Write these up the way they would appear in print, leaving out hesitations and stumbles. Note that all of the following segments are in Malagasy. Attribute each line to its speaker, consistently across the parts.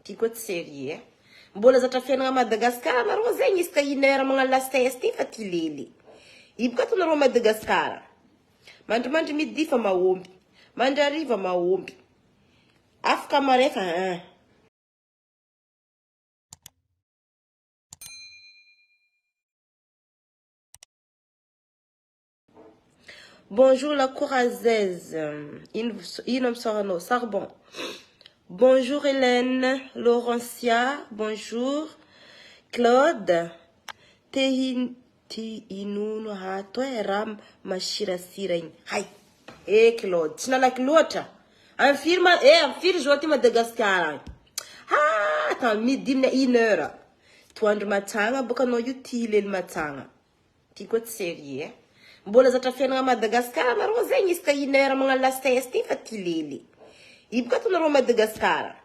Speaker 1: Ty koa tsy sérieux eh. Mbola zatra fiainagna Madagascar anareo zegny isaka une heure magnano la sieste fa ty lely. Io boka ataonareo Madagascar. Mandrimandry midi fa mahomby. Mandry hariva mahomby. Afaka maray fa hein. Bonjour la courageuse. Ino ino misaoranao? Sarbon. Bonjour Hélène, Laurentia, bonjour. Claude, te hin ty inono hato e raha masirasira igny. Hay. Eh Claude, tsy nalaky loatra. Amin'ny firy ma eh amin'ny firy zao aty Madagasikara agny? Ha, tamin'ny midi na une heure. Toandro matsagna boka anao io ty lely matsagna. Ty koa tsy sérieux eh. Mbola zatra fiainagna Madagascar anareo zegny isaka une heure magnano la sieste fa ty lely. Io boka ataonareo Madagascar.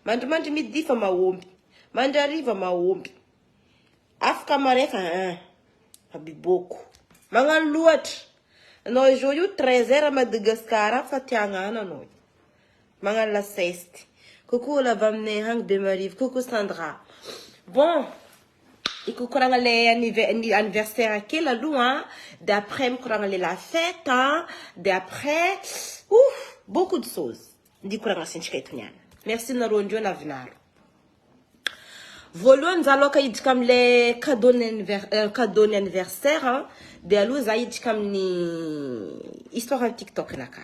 Speaker 1: Mandrimandry midi fa mahomby. Mandry hariva mahomby. Afaka maray fa hein. Fa biboko. Magnano loatra. Anao zao io 13 heures Madagascar fa tiagnana anao. Magnano la sieste. Coucou olo avy aminay agny Bemarivo. Coucou Sandra. Bon. Ikokoragna le anniversaire kely aloha de après mikoragna le la fête de après ouf beaucoup de choses ndi koragna asentsika eto niany. Merci nareo ndreo navinaro. Voalohany za aloha ka hiditra amle cadeau cadeau ny anniversaire de aloha za hiditra amin'ny histoire ny TikTok naka.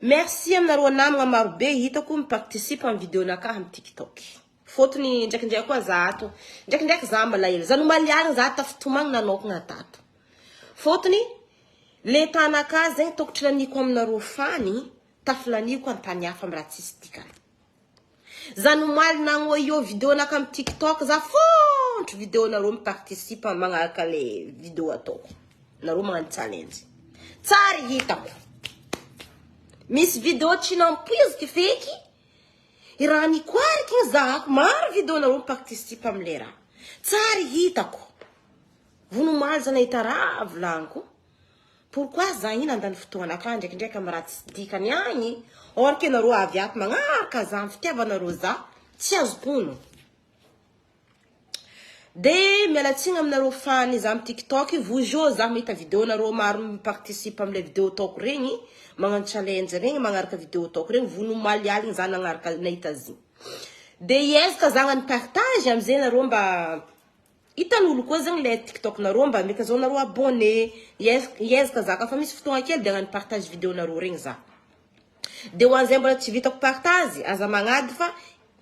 Speaker 1: Merci aminareo namagna maro be hitako mi-participe amin'ny vidéo naka amin'ny TikTok. Fôtony ndraikindraiky koa za ato, ndraikindraiky za malahelo, za nomaly alina za tafitomagny nanaokagna tato. Fôtony le tanaka zegny tokotry laniko aminareo fany, tafilaniko antany hafa amy raha tsisy dikany. Za nomaly nagnoio vidéo naka amy tiktok za fôntro vidéo nareo mi-participe magnaraka le vidéo ataoko. Nareo magnano challenge. Tsary hitako. Misy vidéo tsy nampoiziko feky. I raha nikoariky igny zahako maro video nareo mi-participe amle raha. Tsary hitako. Vono omaly za nahita raha volagniko. Pourquoi za igny nandany fotoana akany ndraikindraiky amy raha tsy dikany agny. Or que nareo avy ato magnaraka za amy fitiavanareo za tsy azoko ono. De miala tsigny aminareo fan za am tiktok vojo za mahita video nareo maro mi participe amle video ataoko regny magnano challenge regny magnaraka video ataoko regny vono omaly aligny za nagnaraka nahita azy de hiezaka za hagnano partage amizay nareo mba hitan'olo koa zegny le tiktok nareo mba mety azahoanareo abonné hiezaka za ka fa misy fotoagna kely de hagnano partage video nareo regny za de ho an'izay mbola tsy vitako partage aza magnady fa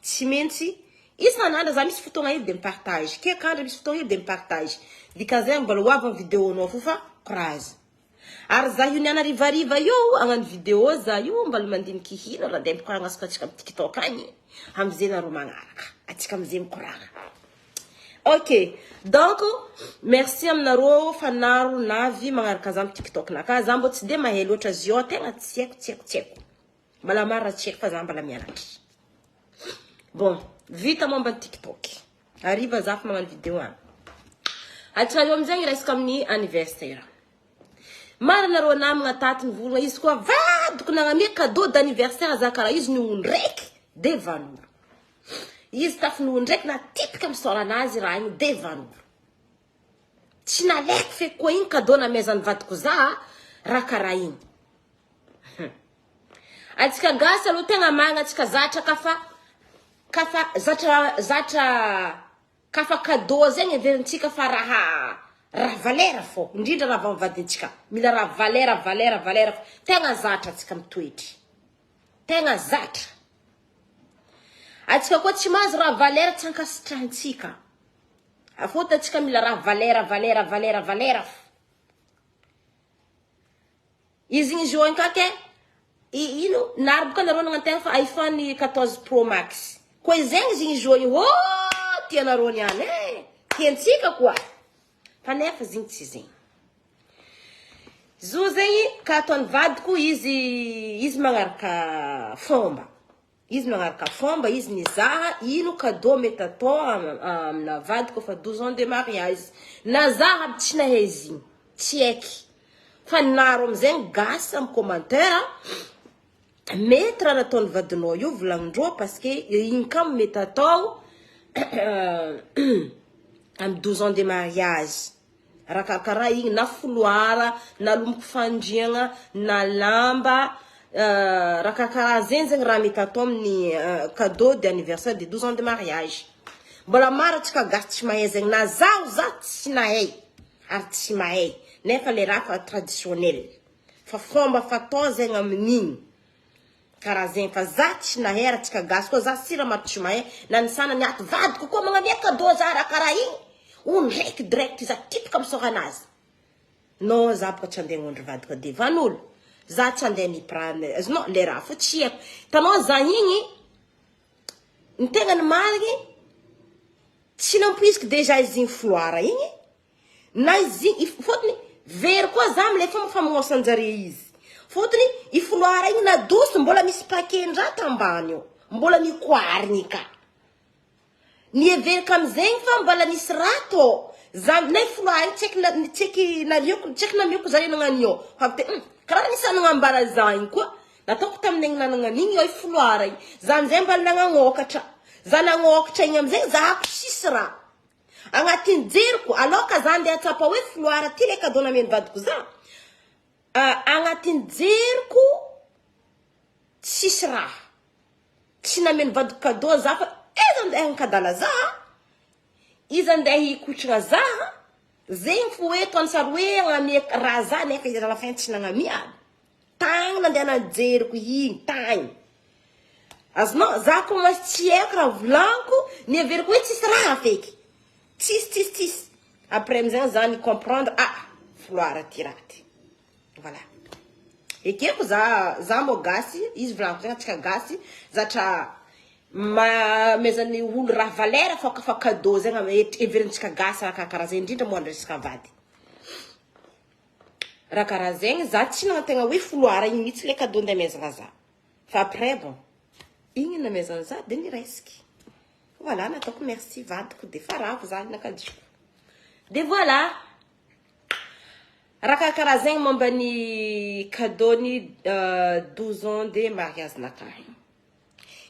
Speaker 1: Tsy maintsy isan'andro za misy fotoagna hely de mi-partage, kek'andro misy fotoagna hely de mi-partage, dikan'izay mbola ho avy ny vidéo-nao fo fa courage. Ary za io niany harivariva io hagnano vidéo za io mbola mandiniky hira raha de mikoragna atsika atsika amy tiktok agny amizay nareo magnaraka atsika amizay mikoragna. Ok donc merci aminareo fa naro navy magnaraka za amy tiktok naka za mbô tsy de mahay loatra zio tegna tsy haiko tsy haiko tsy haiko. Mbala maro raha tsy haiko fa za mbala mianatra. Bon, vita momba ny TikTok. Hariva za fa magnano vidéo any. Hatraeo amizay hiresaka amin'ny anniversaire. Maro anareo namagna tato nivolagna izy koa vadiko nagnamia cadeau d'anniversaire za karaha izy ny ndraiky de vanolo. Izy tafinoho ndraiky natipika misaorana azy raha igny de vanolo. Tsy nalaiko feky koa igny cadeau namezan'ny vadiko za raha karaha igny. Antsika gasy aloha tegna marina antsika zatra ka fa ka fa zatra zatra ka fa cadeau zegny heverintsika fa raha raha valera fô indrindra raha vao mivadintsika mila raha valera valera valera fô tegna zatra antsika mitoetry tegna zatra antsika koa tsy mahazo raha valera tsy ankasitrahantsika afôtony antsika mila raha valera valera valera valera fô Izy igny izy io ke ino nary boka nareo nagnantegna fa iPhone 14 Pro Max. Koa izegny izy igny izy io oh tianareo niany eh tiantsika koa. Fa nefa izy igny tsy zegny. Zo zegny ka ataony vadiko izy izy magnaraka fomba. Izy magnaraka fomba izy nizaha ino cadeau mety atao amina vadiko efa 12 ans de mariage na za aby tsy nahay izy igny tsy haiky fa naro amizay ny gasy amy commentaire. Mety raha nataon'ny vadinao io volagnindreo parce que igny kamo mety atao amy 12 ans de mariage. Raha karakaraha igny na foloara na lomoko fandriagna na lamba, raha karakaraha zegny zegny raha mety atao amin'ny cadeau de anniversaire de 12 ans de mariage. Mbola maro antsika gasy tsy mahay zegny, na zaho za tsy nahay ary tsy mahay nefa le raha fa traditionnel. Fa fomba fatao zegny amin'igny karaha zegny fa za tsy nahay ary antsika gasy koa za sira maro tsy mahay na ny sanany ato vadiko koa magnamia cadeau za raha karaha igny o ndraiky direct za tipoka misaora anazy non za boka tsy andeha hagnondry vadiko devan'olo za tsy andeha niprendre non le raha fo tsy haiko hitanao za igny ny tegna ny marigny tsy nampoiziko dejà izy igny foire igny Na izy igny, fôtony very koa za amle fomba famonosan-jare izy. Fôtony i foloara igny nadoso mbola misy paquet-ndraha tambany eo, mbola nikoarigny ka. Niheveriko amizegny fa mbola nisy raha tô. Za na i foloara igny tsy haiky na tsy haiky nariako, tsy haiky namiako zare nagnano io. Fa avy teo, hum, karaha nisy nagnambara za igny koa. Nataoko tamin'ny aigny nanagna an'igny eo i foloara igny. Za amizay mbola nagnanôkatra. Za nagnôkatra igny amizay zahako tsisy raha. Agnatin'ny jeriko, aloka za andeha hatsapa hoe foloara ty le cadeau namen'ny vadiko za, agnatin'ny jeriko tsisy raha, tsy namen'ny vadiko cadeau za fa iza andeha hankadala za, iza andeha hikotrana za, zegny fo hoe ataony sary hoe agnamia raha za nefa izy à la fin tsy nagnamia. Tagny nandeha nijeriko igny tagny. Azonao? Za commence tsy haiko raha volaniko, niheveriko hoe tsisy raha feky. Tsisy tsisy tsisy. Après amizay za ni comprendre ah foloara ty raha ty. Voilà. Ekeko za za moa gasy, izy volaniko zegny antsika gasy zatra mamezan'ny olo raha valeur fa fa cadeau zegny heverintsika gasy raha karakaraha zegny indrindra moa resaka vady. Raha karaha zegny za tsy nantegna hoe foloara igny mihitsy le cadeau ndeha amezagna za fa après bon igny namezany za de niraisiky voilà nataoko merci vadiko de fa ravo za nakajiko de voilà raha karakaraha zegny momba ny cadeau ny 12 ans de mariage nakahy.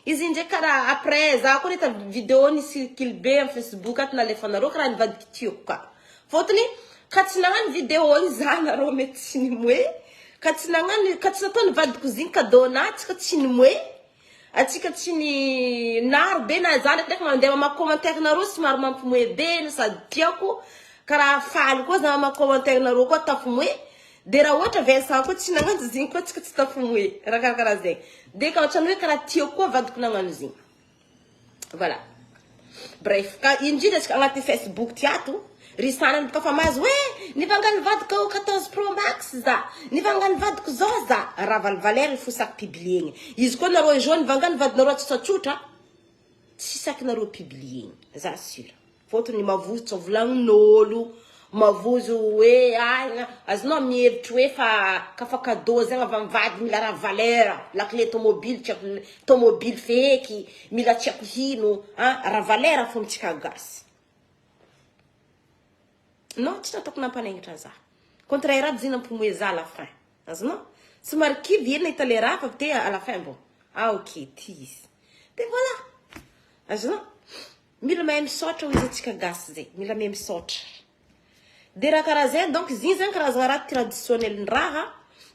Speaker 1: Izy iny ndraiky karaha après za koa nahita video ni-circule be am facebook ato nalefanareo karaha nivadiky tiako ka. Fôtony ka tsy nagnano video igny za nareo mety tsy nimoe, ka tsy nagnano ka tsy nataon'ny vadiko zigny cadeau nahy tsika tsy nimoe, atsika tsy ni naro be na za ndraikindraiky mandeha mamaky commentaire nareo somary mampimoe be no sady tiako karaha faly koa za mamaky commentaire nareo koa tafimoe. De raha ohatra Vincent koa tsy nagnano zegny koa tsika tsy tafomoe raha karakaraha zegny de ka ohatrany hoe karaha tiako koa vadiko nagnano zegny voilà bref ka indrindra tsika agnatin'ny facebook ty ato ry sanany boka fa mahazo hoe nivangany vadiko 14 pro max za nivangany vadiko zao za raha valivalera fo saky publiegny izy koa nareo jeune nivangany vadinareo tsotsotra tsy saky nareo publiegny za sûr Fôtony mavozo tsy volagnin'ôlo, mavozo hoe ah azonao mihevitry hoe fa ka fa cadeau zegny avy amin'ny vady mila raha valeur, lakile tomobily tsy haiko tomobily feky, mila tsy haiko ino, ah raha valeur fô amintsika gasy. Non tsy nataoko nampanaingitra za, contraire aby zegny nampimoe za à la fin, azonao? Somary kivy hely nahita le raha fa avy teo à la fin bon, ah ok ty izy, de voilà, azonao? Mila mahay misaotra hoy izy antsika gasy zay, mila mahay misaotra. De raha karaha zay donc izy igny zany karazagna raha traditionnel ny raha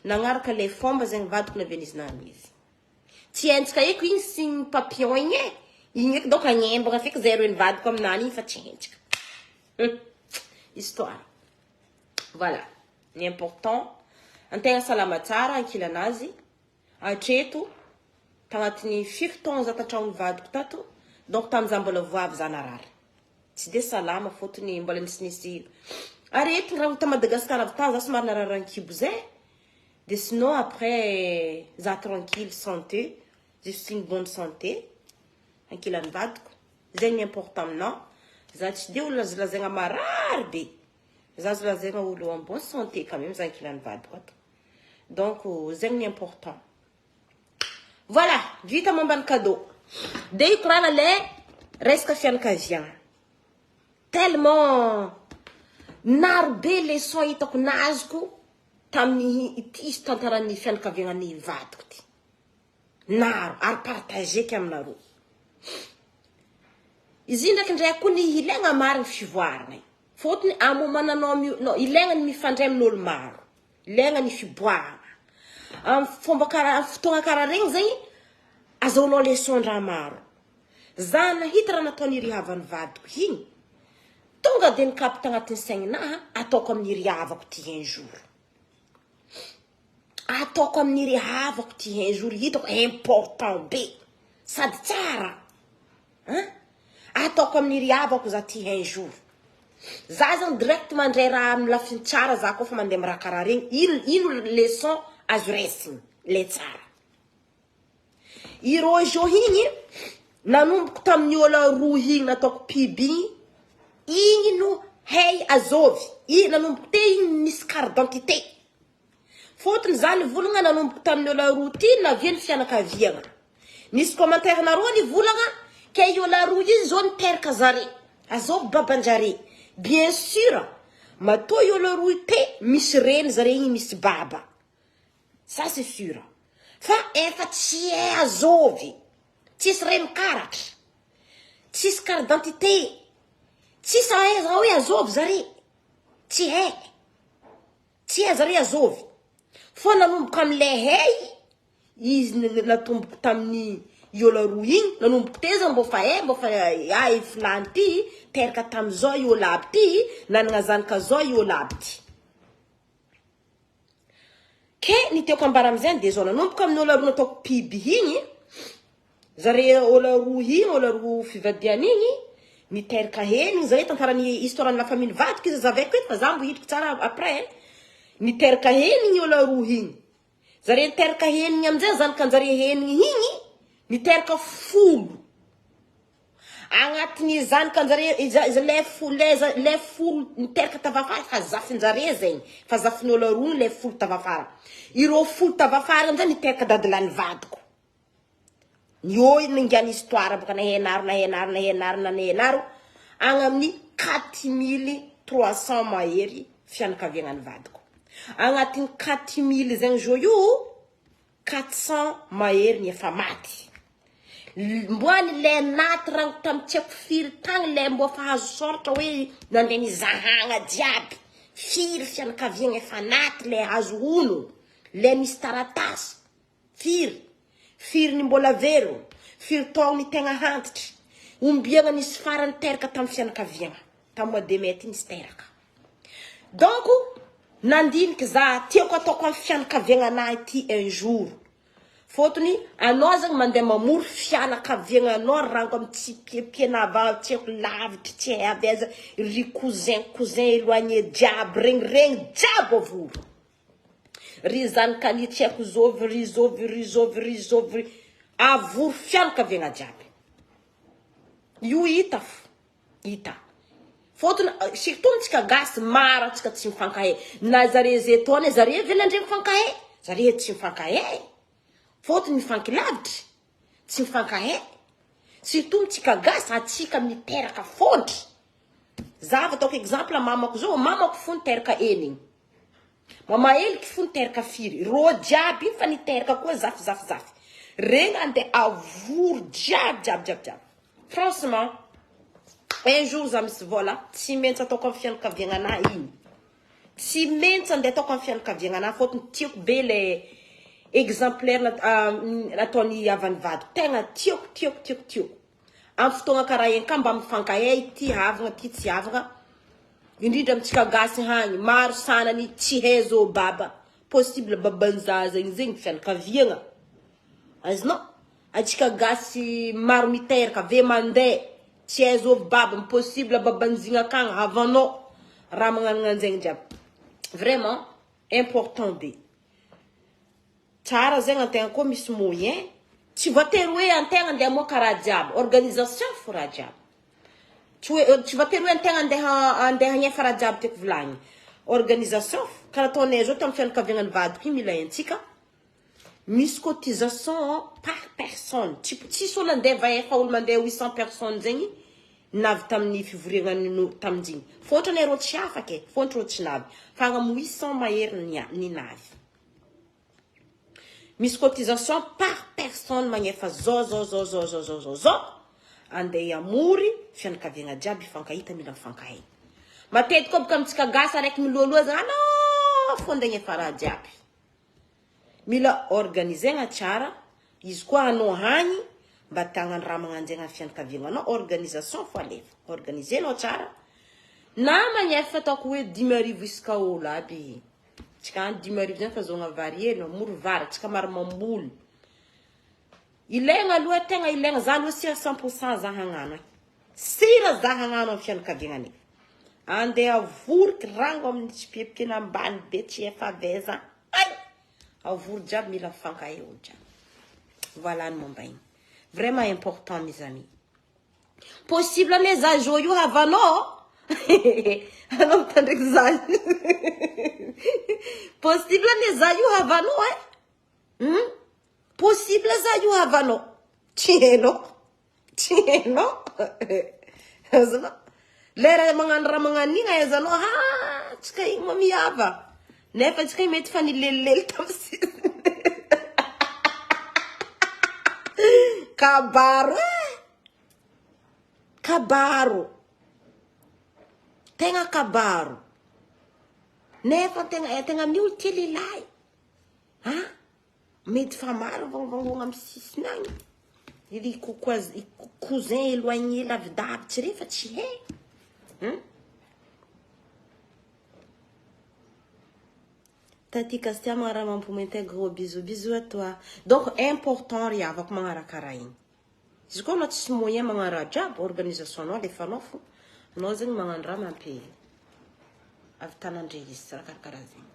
Speaker 1: nagnaraka le fomba zegny vadiko navian'izy namizy. Tsy haintsika eky igny signe papillon igny e, igny eky donc agnembagna feky zay roe nivadiko aminany igny fa tsy haintsika. Hum, histoire. Voilà, ny important antegna salama tsara ankilanazy. Hatreto, tagnatin'ny firy taogno za tantragnon'ny vadiko tato, donc tamy za mbola voavy za narary. Tsy de salama fôtony mbola nisinisy aretigny raha ta Madagascar avy tany za somary narary ankibo zay. De sinon après za tranquille santé, je suis une bonne santé ankilan'ny vadiko. Zegny ny important aminah. Za tsy de olo azo lazaigna marary be. Za azo lazaigna olo en bonne santé quand même za ankilan'ny vadiko ato. Donc zegny ny important. Voilà, vita momba ny cadeau. De hikorana le resaka fianakaviagna. Tellement naro be leçon hitako nazoko tamin'ny ity izy tantaran'ny fianakaviagnan'ny vadiko ty. Naro ary partager-ko aminareo. Izy io ndraikindraiky koa ny ilaigna marigny fivoaragna e. Fôtony à moment anao no ilaigna ny mifandray amin'olo maro. Ilaigna ny fiboahagna. Amin'ny fomba karaha amin'ny fotoagna karaha regny zegny azahoanao leçon-draha maro. Za nahita raha nataon'iry havan'ny vadiko igny, tonga de nikapy tagnatin'ny saigninaha ataoko amin'iry havako ty un jour. Ataoko amin'iry havako ty un jour hitako important be sady tsara hein ataoko amin'iry havako za ty un jour. Za zany direct mandray raha amin'ny lafiny tsara za koa fa mandeha amin'ny raha karaha regny ino ino leçon azo raisiny le tsara. I Rojo igny nanomboko tamin'ny ôla roa igny nataoko pub igny, igny no hay azôvy, i nanomboko teo igny nisy carte d'identité, fôtony za nivolagna nanomboko tamin'ny ôla roa ty navian'ny fianakaviagna, nisy commentaire nareo nivolagna ke i ôla roa io zao niteraka zare, azôvy baban-jare, bien sur matoa i ôla roa te misy reny zare igny misy baba. Ça c'est sûr. Fa efa tsy hay azovy. Tsisy renikaratra. Tsisy carte d'identité. Tsisy ahaizana hoe azovy zare. Tsy hay. Tsy hay zare azovy. Fa nanomboka amle hay izy natomboko tamin'ny iola roa igny, nanomboka teo zany mbô fa hay mbô fa hay filany ty, teraka tamizao iola aby ty, nanagna zanaka zao iola aby ty. Ke ny tiako ambara amizay de zao nanomboka amin'ny olo roa nataoko pub igny zare olo roa igny olo roa fivadiana igny niteraka heno zare tantarany histoire ny la famille vadiko izy azavaiko eto fa za mbo hidiko tsara après niteraka heno igny olo roa igny zare niteraka heno igny amizay zanakanjare heno igny niteraka folo Agnatin'ny zanakanjare le folo le folo niteraka tavafara fa zafinjare zegny fa zafin'olo roa le folo tavafara ireo folo tavafara amizay niteraka dadilahy vadiko eo ningian'ny histoire boka nahenaro nahenaro nahenaro nahenaro agny amin'ny 4300 mahery fianakaviagnan'ny vadiko agnatin'ny 4000 zegny zo io 400 mahery ny efa maty. Mboany le naty rango tam tsy haiko firy tagny le mbo fa azo soratra hoe nandeha nizahagna jiaby firy fianakaviagna efa naty le azo hono le misy taratasy firy firy ny mbola velogno firy taogno ny tegna hantitry ombiagna nisy farany teraka tam fianakaviagna tam mois de mai ty nisy teraka. Donc nandiniky za tiako ataoko am fianakaviagna anahy ty un jour fôtony anao zegny mandeha mamory fianakaviagna anao rango am tsipiapiana avy tsy haiko lavitry tsy hay avy aiza ry cousin cousin éloigné jiaby regny regny jiaby avory ry zanakany tsy haiko zôvy ry zôvy ry zôvy ry zôvy avory fianakaviagna jiaby io hita fo Hita. Fotony surtout amintsika gasy maro antsika tsy mifankahay. Na zare ze taona zare ve nandre mifankahay? Zare tsy mifankahay. Fotony mifankilavitry. Tsy mifankahay. Surtout amintsika gasy atsika miteraka fondry. Za ataoko exemple mamako zao, mamako fo niteraka enigny. Mama heliky fo niteraka firy? Rô jiaby iny fa niteraka koa zafy zafy zafy. Regny andeha avory jiaby jiaby jiaby jiaby. Franchement, un jour za misy vola, tsy maintsy ataoko amin'ny fianakaviagna anahy igny. Tsy maintsy andeha ataoko amin'ny fianakaviagna anahy fôtony tiako be le exemplaire nataon'ny havan'ny vadiko. Tegna tiako tiako tiako tiako. Amin'ny fotoagna karaha igny ka mba mifankahay ty havagna ty tsy havagna. Indrindra amintsika gasy hagny, maro sanany tsy hay zao baba. Possible baban'ny zaza igny zegny fianakaviagna. Azonao? Antsika gasy maro miteraka ve mandeha tsy hay zao baba possible baban'ny zigny akagny havanao raha magnano anjegny jiaby. Vraiment important be. Tsara zegny antegna koa misy moyen tsy voatery hoe antegna andeha hamoaka raha jiaby organisation fo raha jiaby tsy hoe tsy voatery hoe antegna andeha andeha hagnefa raha jiaby tiako volagniny organisation fo karaha ataonay zao tamin'ny fianakaviagna ny vadiko iny mila haintsika misy cotisation par personne tsy tsisy olo andeha vahefa olo mandeha 800 personnes zegny navy tamin'ny fivoriagna no tamin'izigny fôtrany arô tsy afaka e fôntry rô tsy navy fa agny amin'ny 800 mahery ny ny navy. Misy cotisation par personne magnefa zao zao zao zao zao zao zao zao andeha hamory fianakaviagna jiaby hifankahita mila mifankahay. Matetiky koa boka amintsika gasy araiky milohaloha zany anao fo andeha agnefa raha jiaby. Mila organiser-gna tsara izy koa anao hagny mba te hagnano raha magnanjegny amin'ny fianakaviagnanao organisation fo alefa organiser-nao tsara na magnefa ataoko hoe 5000 isaka olo aby tsika any 5000 zany fahazoagna vary hely mamory vary tsika maro mamboly ilaigna aloha tegna ilaigna za aloha sira 100% za hagnano e sira za hagnano amin'ny fianakaviagnanay andeha avoriky rango amin'ny tsipiepikena ambany be tsy efa aveza ay avory jiaby mila mifankahay olo jiaby voilà ny momba igny vraiment important mes amis possible anie za jo io havanao anao mitandreky za possible anie za io havanao e hmm? Possible za io havanao tsy hainao tsy hainao azonao lera magnano raha magnano igny ahaizanao ha tsika igny ma mihava nefa tsika igny mety fa nilelilely tamin'ny sisiny kabaro e kabaro tegna kabaro nefa tegna tegna amin'io olo tia lehilahy ha Mety fa maro vangovangoana amin'ny sisiny agny. Ry cousin éloigné lavidavitsy re fa tsy hay. Hmm? Tati Castia magnaraha mampimente gros bisous bisous à toi. Donc important ry havako magnaraka raha igny. Izy koa anao tsisy moyen magnano raha jiaby organisation anao alefanao fo. Anao zegny magnano raha mampi avy tanandre izy raha karakaraha zegny.